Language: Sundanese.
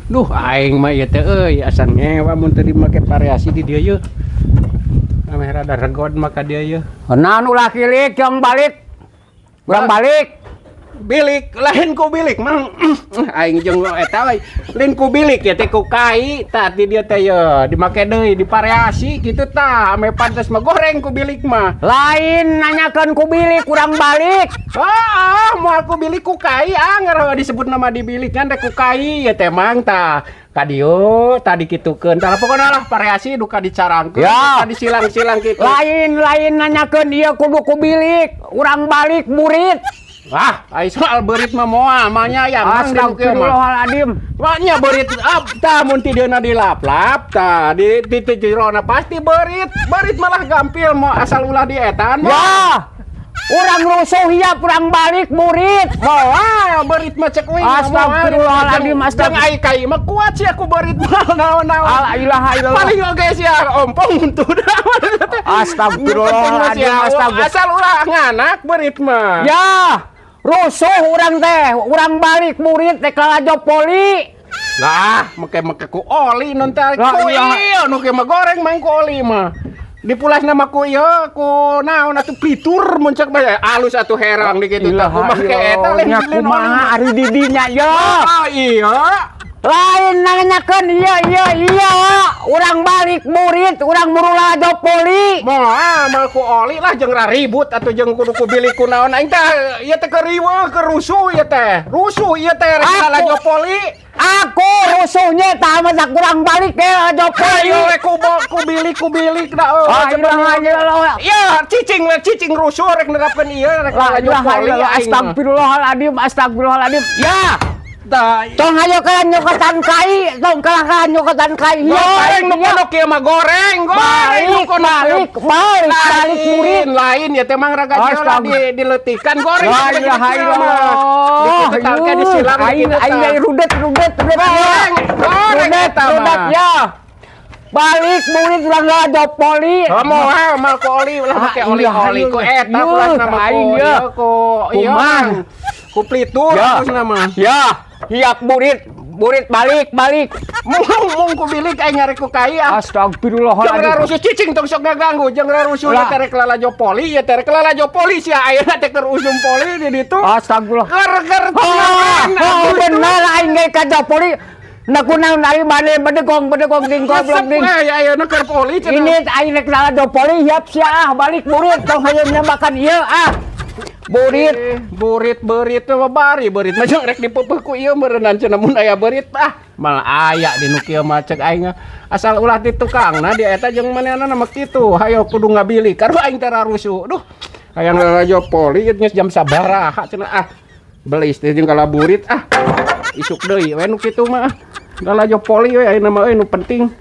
Duh, aing mah ieu teh euy, asa ngewa mun teu dimake variasi di dieu yeuh. Ameh rada regod mah ka dieu yeuh. Naon ulah kilik jong balik. Urang balik. Bilik lain ku bilik mang, aing jeung eta we lain ku bilik ya teh, ku kai tah di dieu teh ye dimake deui, divariasi kitu tah, ame pantes mah goreng ku bilik mah. Lain nanyakeun ku bilik, urang balik. Ah, moal ku bilik, ku kai ah, ngarah disebut nama di bilik kan rek ku kai ya teh mang. Tah ka dieu tadi kitukeun tah, pokona lah variasi duka dicarangkeun, duka disilang-silang kitu. Lain, lain nanyakeun ieu kudu ku bilik. Urang balik burit. Ah, ai soal beurit mah moal mah nya ya mang di nu kieu mah. Astagfirullahaladzim. Maknya beurit up tah mun ti dieuna dilap-lap tah di jerona pasti beurit. Beurit malah gampil mau asal ulah di etan mah. Ya. Urang rusuh ya, urang balik burit. Moal beurit mah cek uing mah, moal. Astagfirullahaladzim, Jeung ai kai mah kuat sih aku beurit mah naon-naon. La ilaha illallah. Paling oge sia ompong tuh. Astagfirullahaladzim, astagfirullah. Asal ulah nganak beurit mah. Ya, rusuh urang teh, urang balik burit teh lalajo poli. Lah, make-make ku oli non teh Lah, ku iya. Iya nu kieu mah goreng mang ku oli mah. Dipulasna mah ku ieu, ku naon atuh, plitur mun cek mah alus atuh herang di kitu tah, kumaha ke eta lain Nya lain oli kumaha mah. Ari didinya ya. Oh iya. Lain nanyakeun iya iya, urang balik burit, urang buru lalajo poli. Moal mah ku oli lah, jeung ribut atuh jeung kudu ku bilik ku naon aing teh ieu teh keur riweuh, keur rusuh ieu teh. Rusuh ieu teh rek lalajo poli. Aku rusuhnya tah mah kurang balik ke lalajo poli. Ayo we ku bilik, ku bilik da euy. Ah, ilaha illallah. Ya, cicing we, cicing rusuh rek nerapkeun ieu rek La lalajo ilaha poli illallah, aing mah. Astagfirullahaladzim, astagfirullahaladzim. Ya, Tah, tong hayo kalian nyokotan kai, tong kalah kalian nyokotan kai. Ya, goreng nu kono kieu mah, goreng, goreng nu Balik, kono balik, balik, balik murid. Lain ya teh mang raga Astag- di diletikan goreng La nu ilaha kieu mah. illallah. Di kitu tah disilang di Aing kitu aing tah. deui rudet, rudet, rudet. Goreng, goreng Rudet, eta mah. Rudet ya. Balik murid urang lalajo poli. Oh, moal mal ku oli ulah make Ah, oli-oli ku eta ulah nama ku aing ieu ya. ku ieu Kumaha? mang. Ku plitur Ya. terus nama. Ya, hiap burit, burit balik, balik. Mung mung ku bilik aing ngarek ku kai ah. Astagfirullahaladzim. Jeung rusuh cicing tong sok ngaganggu, jeung rusuh Lah. ya teh rek lalajo poli, ya teh rek lalajo poli sia ayeuna teh keur usum poli di ditu. Astagfirullah. Ker ker. Oh, oh, bener aing ge ka poli. Nah, kunaon aing bade bedegong bedegong ding goblok ding. Ya ayeuna keur poli cenah. Ini aing rek lalajo poli hiap sia ah, balik burit tong hayang nyambakan ieu ah. Burit. Eh, burit beurit mah bari beurit mah jeung rek dipeupeut ku ieu meureunnan cenah mun aya beurit ah malah aya di nu kieu mah cek aing asal ulah di tukangna di eta jeung manehna mah kitu hayo kudu ngabili karu aing teh rusuh. Duh, hayang lalajo poli ieu geus jam sabaraha cenah ah, belis teh jeung kala burit ah, isuk deui we nu kitu mah ah. Lalajo poli we ayeuna mah euy nu penting.